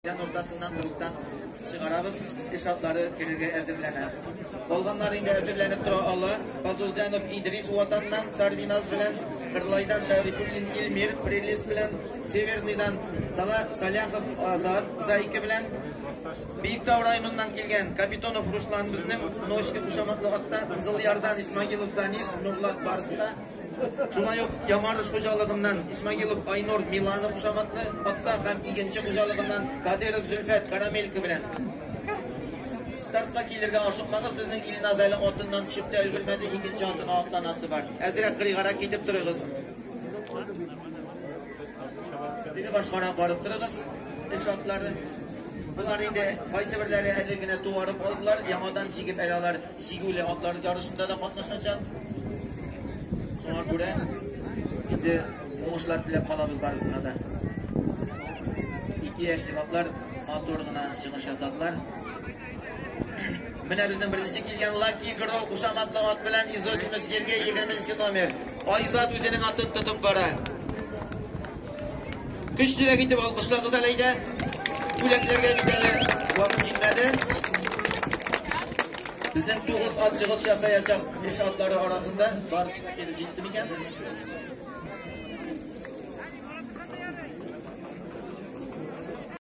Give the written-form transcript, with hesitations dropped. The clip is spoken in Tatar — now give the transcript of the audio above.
Мәйдан уртасыннан кругтан чыгарабыз. Эш атлары керергә әзерләнә. Калганнар инде әзерләнеп тора ала. Фазулзянов Идрис Ватаннан, Сарвиназ белән, Кырлайдан Шәрифуллин Илмир, Прелес белән, Северныйдан Сала Саляхов Азат, Зайка белән, Биектау районыннан килгән Капитонов Руслан безнең Ночка кушаматлы атта, Кызыл Ярдан Исмагилов Данис, Нурлат Барста, шулай ук Ямарыш хуҗалыгыннан Исмагилов Айнур Милана кушаматлы атта һәм Игенче хуҗалыгыннан Кадыров Зөлфәт Карамелька белән. Стартка килергә ашыкмагыз, безнең Илназ әле атыннан төшеп тә өлгермәде, икенче атына атланасы бар. Әзрәк кырыйгарак китеп торыгыз. Теге башкарак барып торыгыз. Эш атлары. Булар инде кайсы берләре әле генә туарып алдылар, яңадан җигеп әле алар җигүле атлар ярышында да катнашачак. Шуңа күрә инде уңышлар теләп калабыз барысына да. 2 яшьлек атлар матур гына чыгыш ясадылар. Менә безнең беренче килгән Лаки Гро кушаматлы ат белән Изосимов Сергей 20 номер. Айзат үзенең атын тотып бара. Көчлерәк итеп алкышлагыз әле әйдә. Бүләкләргә бит әле вакыт җитмәде. Безнең 9 ат чыгыш ясаячак эш атлары арасында бар килеп җитте микән?